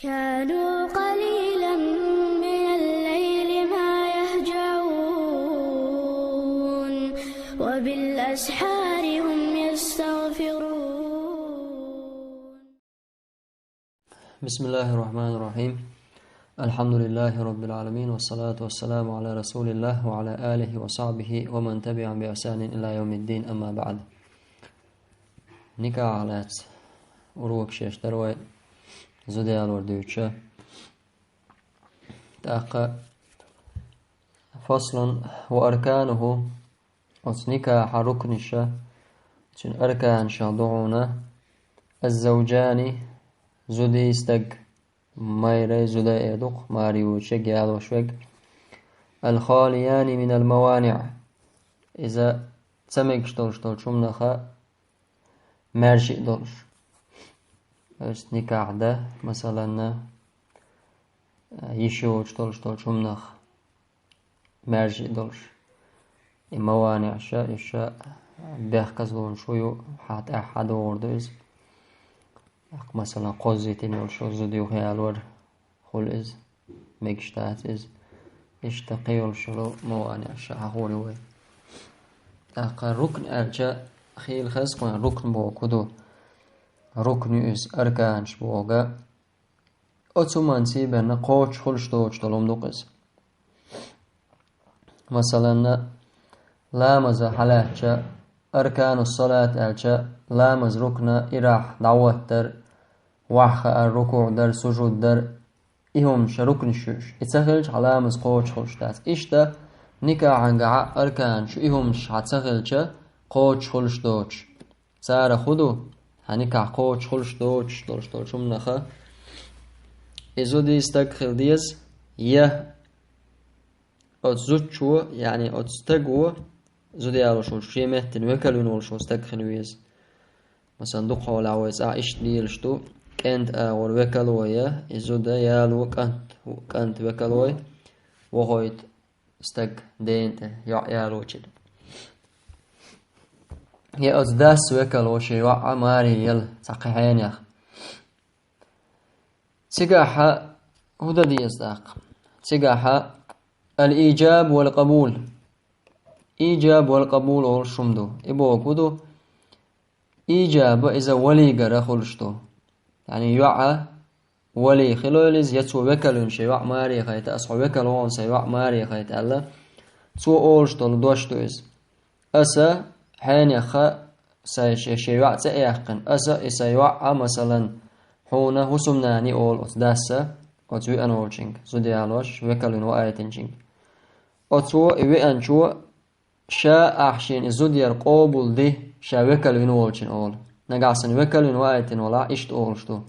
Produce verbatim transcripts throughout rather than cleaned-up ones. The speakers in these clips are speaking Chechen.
كانوا قليلا من الليل ما يهجعون، وبالأسحار هم يستغفرون. بسم الله الرحمن الرحيم. الحمد لله رب العالمين، والصلاة والسلام على رسول الله وعلى آله وصحبه ومن تبعهم بإحسان إلى يوم الدين، أما بعد. Никахьах лаьцна урок шоаш дара вай, зуда ялор дуьйцуш. ТӀаккха فصل وأركانه, оцу никахьан рукнаша, цуьнан арканашах ду хьуна: الزوجان, зудий стаг, майрай, зудай эр ду-кх маре воцург, ялош верг, الخاليان من الموانع, иза ца мегаш долуш долчу хӀуманах маьрша а долуш. Оцу никахь дан, масалан, йиш йоцуш долуш долчу хӀуманах маьрша а долуш. И маваниӀаш, уьш бехказлонаш ю, хьан тӀехь хьан догӀур ду иза. ТӀаккха, масалан, кхоззийтина йолуш йолу зуда юхаялор хуьлу иза, мегаш дац иза. Иштта кхин йолуш йолу маваниӀаш хьахор ю вай. ТӀаккха рукн аьлча, хийла хеза кхуна, рукн бохург хӀун ду? Рукн ю иза, арканаш бохург. Оцу хӀуманца бен кхочуш хуьлуш доцуш долу хӀума ду-кх иза. Масалан, ламаза хьалаьцча, аркану салат аьлча, ламаза рукна ирахь дӀахӀоттар, вахьа хаар, рукуӀ дар, сужуд дар, и хӀуманаш рукнаш ю уьш. И ца хилча, хьан ламаз кхочуш хуьлуш дац. Иштта никахьангахьа арканаш ю, и хӀуманаш хьан ца хилча, кхочуш хуьлуш доцуш. Царах хӀун ду? Хьан никахь кхочуш хуьлуш доцуш долуш долчу хӀуманах, и зудий стаг хила деза, я оцу зудчо, яъни оцу стаго, зуда ялош волчу шен меттана векал вина волуш волу стаг хила веза. Масалан, дукха хьолахь вай цӀахь иштта лелаш ду: кӀентан агӀор векало я, и зуда яло кӀант, кӀант векало я, вохуьйту стаг дена тӀе йоӀ ялочуьнга. Я оцу дас векало шен йоӀ маре яла цхьа кхин хьенех. Цигахьа хӀун дан деза тӀаккха? Цигахьа الإيجاب والقبول. Ижаб вал къабул олуш хӀума ду. И бохург хӀун ду? Ижаба иза валигара хуьлуш ду. Яъни йоӀа вали хилойла иза, я цо векал вина шен йоӀ маре хайта, аса хьо векал ву хьуна сайн йоӀ маре хайта аьлла, цо олуш долу дош ду иза. Аса хьенеха сайн шен, шен йоӀ цӀе а яьккхина, аса и сайн йоӀа, масалан, хьуна хӀусамнана олу оцу дасса, оцу веана волчуьнга, зуда ялош, векал вина ваийтинчуьнга. Оцо и веанчо ша ахь шена и зуда яр къобул ди, ша векал вина волчун олу. Нагахь санна векал вина ваийтина валахь, иштта олуш ду.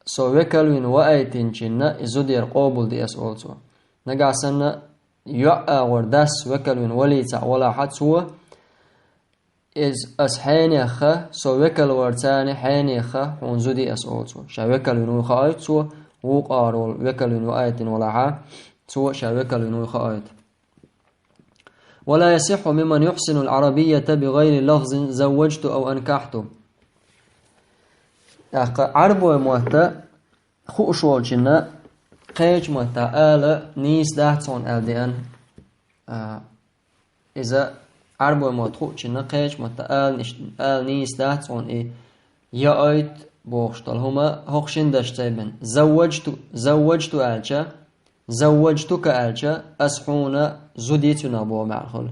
Со векал вина ваийтинчинна и зуда яр къобул ди ас олу цо. Нагахь санна йоӀ агӀор дас векал вина валийца валахьа цо, иза ас хьенеха, со векал вар царна хьенеха, хьуна зуда ас олу цо. Ша векал вина вуй хаойту цо, вукъа агӀор волу векал вина ваийтина валахьа, цо ша векал вина вуй хаойту. ولا يصح ممن يحسن العربية بغير لفظ زوجت أو أنكحت. ТӀаккха Ӏарбой мотта хууш волчунна кхечу матта ала нийса дац хьуна аьлла деана. А, иза Ӏарбой мотта хуучунна кхечу матта ала ниш-, ала нийса дац хьуна и яойт бохуш долу хӀума хӀокху шина дашца бен. Завваджту, завваджту аьлча, завваджтука аьлча, ас хьуна зуда йи цуьнах боху маьӀна хуьлу.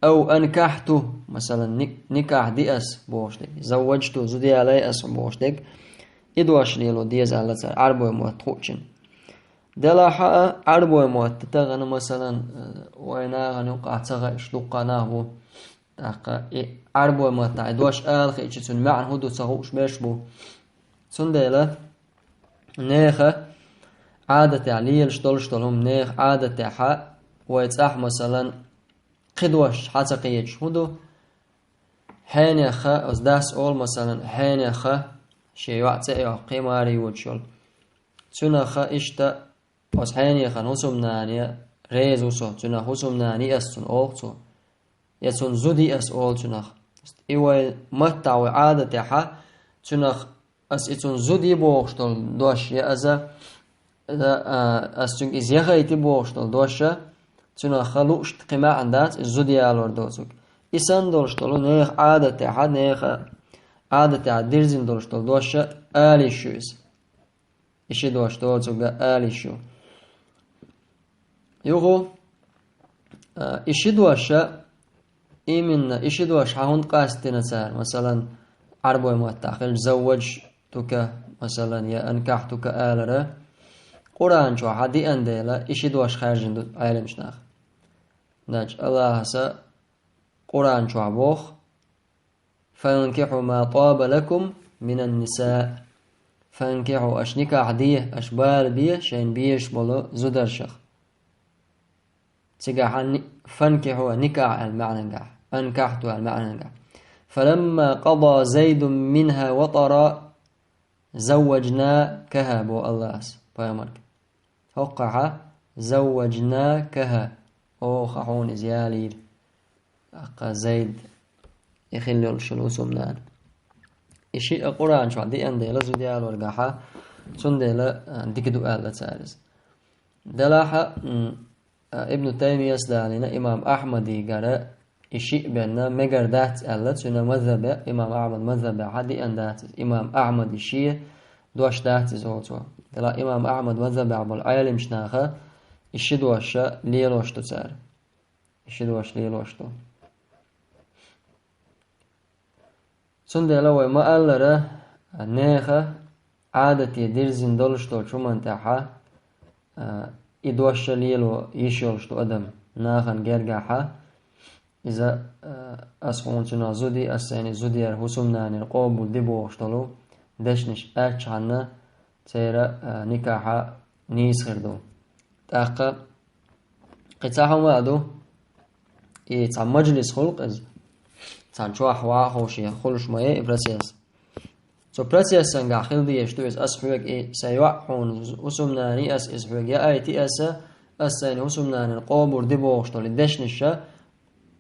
Ау анкахьту, масалан, ни-, никахь ди ас бохуш дерг. Завваджту, зуда ялай ас хьуна бохуш дерг. И дош лело деза аьлла цара, Ӏарбой мотта хуучун. Делахь а, Ӏарбой мотта тахана, масалан, э, вайн нахана юкъахь ца хаьаш дуккха нах бу. ТӀаккха и Ӏарбой маттахь и дош ала хиъча, цуьнан маьӀна хӀун ду ца хууш берш бу. Цундела нехан Ӏадатехь лелаш долуш долу хӀума, нехан Ӏадатехьа вай цӀахь, масалан, кхидош хьан ца кхеташ хӀун ду? Хьенеха, оцу дас олу, масалан, хьенеха, шен йоӀ цӀе а йоккхий, маре йоцуш йолу. Цуьнаха иштта, оцу хьенехана хӀусамнане реза ву со, цуьнах хӀусамнана йи ас цунна олу цо. Я цунна зуда йи ас олу цуьнах. И вай маттахь, вай Ӏадатехьа, цуьнах ас и цунна зуда йи бохуш долу дош я аза, иза, а, ас цуьнга иза яхайти бохуш долу доша, цуьнан ха луъушт кхин маьӀна дац, иза зуда ялор доцург. И санна долуш долу нехан Ӏадатехьа, нехан Ӏадатехьа дирзина долуш долу доша ала йиш ю иза. И ши дош доцург ала йиш ю. Юху, а, и ши доша, именно и ши дош хьан хӀунда къастдина цара? Масалан, Ӏарбой маттахь хилча, завваж тука, масалан, я анкахь тука алара, Къуръан чохь хьан диъан дела, и ши дош хаьржина ду Ӏеламчу нах. Значит, Аллахьаса Къуръан чохь боху: «Фанкихьу ма таба лакум минан ниса». Фанкихьу, аша никахь де, аша бала бе шайна безаш болу зударшах. Цигахь ни-, фанкихьу никахь аьлла маьӀнангахь, анкахьту аьлла маьӀнангахь. «Фаламма къада Зайдун минха ватара завважнакаха», бо Аллахьас пайхамарга. ХӀокхахьа, «Завважнакаха», оха хьуна иза ялийра. ТӀаккха Зайд, и хилла йолуш йолу хӀусамнана. И шиъ а Къуръан чохь диъан дела зуда ялоргахьа, цундела, а, дика ду аьлла цара иза. Делахьа, м, а, Ибн Таймияс далийна имам Ахьмадигара и шиъ бенна мегар дац аьлла, цуьнан мазхабе, имам Ахьмад мазхабехьа диъан дац иза. Имам Ахьмади шен дош дац иза оцо. Делахь имам Ахьмад мазхабехь болу Ӏеламчу наха и ши доша лелош ду цара. И ши доша лелош ду. Цундела вай ма-аллара, нехан Ӏадате дирзина долуш долчу хӀуманна тӀехьа, а, и доша лело йиш йолуш ду адам нахана гергахьа. Иза, а, ас хьуна цуьнан зуда йи, ас сайна зуда яр хӀусамнанера къобал ди бохуш долу дешнаш аьлчхьанна, церан, а, никахьа нийса хир ду. ТӀаккха кхин цхьа хӀума а ду, и цхьа мажлис хуьлу-кх иза. Цхьана чохь ваха а ховший хуьлуш ма ю и процесс. Цу процессангахь хила дезаш ду иза, ас хьоьга и сайн йоӀ хьуна хӀусамнана йи ас, иза хьоьга яайти аса, ас сайна хӀусамнанера къобал ди бохуш долу и дешнаша,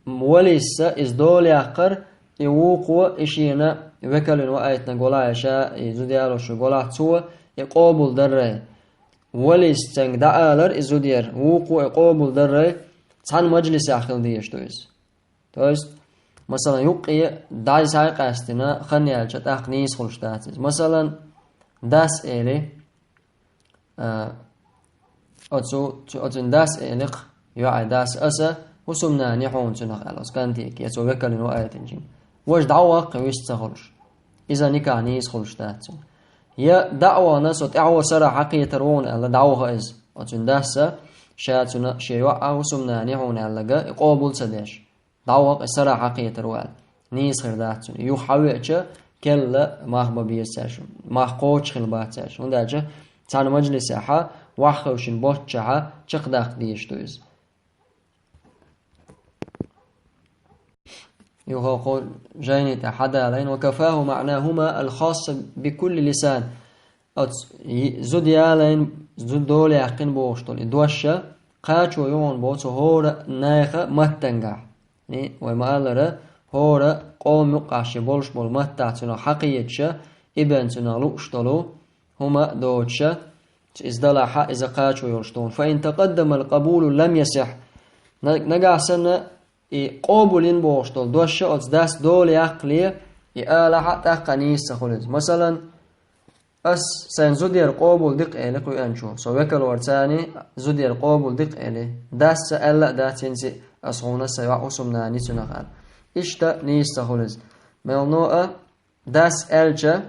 валисса иза дола яккхар, и вукхо, и шена векалвина ваайтинарг валахь, ша и зуда ялош верг валахь, цо и къобал даррай. Валисса цуьнга дӀаалар и зуда яр, вукхо и къобал даррай, цхьана мажлисехь хила дезаш ду иза. То есть, масалан, юккъе дӀай схьа а къаьстина, хан яьлча тӀаккха нийса хуьлуш дац иза. Масалан, дас эли, а, оцу, цу-, оцуьнан дас эликх, йоӀе дас аса, хӀусамнана йи хьуна цуьнах аьлла, оцу кӀантега, я цо векалвина ваайтинчуьнга. Важа дӀавахкхи вист ца хуьлуш. Иза никахь нийса хуьлуш дац цуьнан. Я дӀа а вахана, со тӀаьхьо сарахь хьакхетар ву хьуна аьлла, дӀаваха иза. Оцуьнан дас а, ша цуьнан шен йоӀа хӀусамнана йи хьуна аьлларг, и къобал ца деш. ДӀаваха и сарахь хьакхетар ву аьлла. Нийса хир дац цуьнан. Юха хьавеача, керла мах бан беза цаьршинна. Мах кхочуш хила бац цаьршинна. ХӀунда аьлча цхьана мажлисехьа, ваха хевшина боццушехьа, чекхдаккха дезаш ду иза. Юха кху жайни тӀехь хьадалайна: «Ва кафаху маънахума аль-хасса би кулли лисан». Оцу и-, зуда ялайна, зуда дола яьккхина бохуш долу и доша кхачо ю хьуна боху цу хӀора нехан маттангахь. И, вай ма-аллара, хӀора къоман юккъахь шен болуш болу маттахь цуьнах хьакхеташа, и бен цуьнан лууш долу хӀума доцуша, иза далахьа, иза кхачо йолуш ду хьуна. «Фа ин такъаддама аль-къабулу лам ясихь». На-, нагахь санна, и къобал йина бохуш долу доша оцу дас дола яккхале, и алахьа, тӀаккха нийса ца хуьлу иза. Масалан, ас сайн зуда яр къобал ди-кх эли кхуьанчо, со векал вара царний, зуда яр къобал ди-кх эли. Дас ца аьлла а дац хӀинца, ас хьуна сайн йоӀ хӀусамнана йи цуьнах аьлла. Иштта нийса ца хуьлу иза. Мел но а, дас аьлча,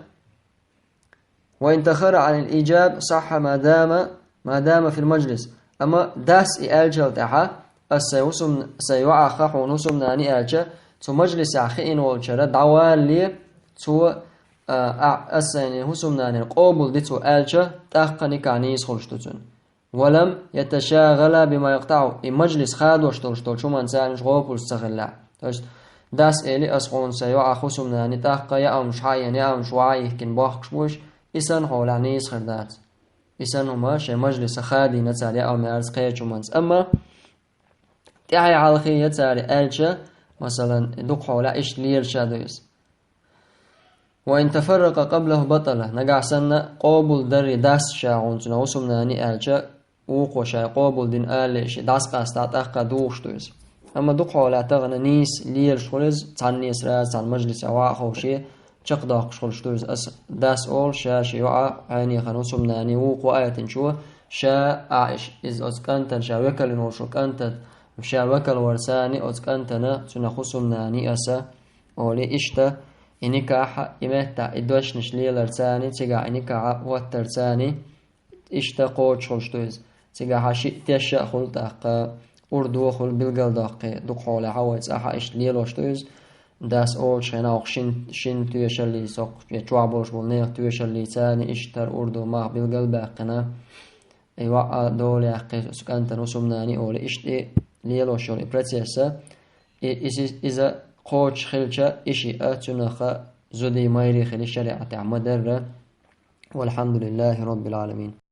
«Ва ин тахара анил ижаб сахха ма дама, ма дама фил мажлис». Амма дас и аьлчал тӀаьхьа, ас сайн хӀусам-, сайн йоӀах ха хьуна хӀусамнана йи аьлча, цу мажлисехь хиъна волчара дӀавалале, цо, а, а, ас сайна хӀусамнанера къобал ди цо аьлча, тӀаккха никахь нийса хуьлуш ду цуьнан. «Ва лам яташагала бима якътаӀу». И мажлис хадош долуш долчу хӀуманца уьш гӀопус ца хилла. То есть, дас эли, ас хьуна сайн йоӀах хӀусамнана йи, тӀаккха яа хӀумаш хьаена, яа хӀумаш ваха йихкина бохкуш бу уьш, и санна хьолехь нийса хир дац. И санна хӀума шайн мажлиса хадийна цара, яа хӀума яц кхечу хӀуманца. Амма тӀаьхье хьалхе я цара аьлча, масалан, дукха хьолехь иштта лелаш а ду иза. وإن تفرق قبله بطل. Нагахь санна къобалдарий дац ша хьуна цуьнан хӀусамнани аьлча, вукхо ша къобалдина алале ши дӀасакъаста тӀаккха духуш ду иза. Амма дукха хьолахь тахана нийса лелаш хуьлу иза, цхьанне сразу цхьана мажлисе ваха а ховше, чекхдоккхуш хуьлуш ду иза. Аса дас олу ша ши йоӀа хьенехана хӀусамнани вукхо аьтинчо, ша Ӏаиша иза оцу кӀантана, ша векал вина волчу кӀантана, ша векал варцани оцу кӀантана цуьнан хӀусамнани аса, олий иштта, и никахь, и меттахь, и дешнаш леларцани, цигахь и никахь хӀоттарцани, иштта кхочушхуьлуш ду иза. Цигахьа шиъ тешша а хуьлу тӀаккха, урдо а хуьлу билгалдоккхий, дукха хьолахьа вай цӀахьа иштта лелош ду иза. Дас олучу хенахь окху шин, шин тоьшаллица, окху я чохь болуш болу нехан тоьшаллицани иштта хӀара урдо мах билгал а баьккхина, и йоӀа дола яьккхи, оцу кӀантана хӀусамнани олий, иштта и лелош йолу и процесса, и, иза, иза кхочуш хилча, и шиъ а цуьнан зудий, майрий хили шариӀатехь ма-дарра. والحمد لله رب العالمين.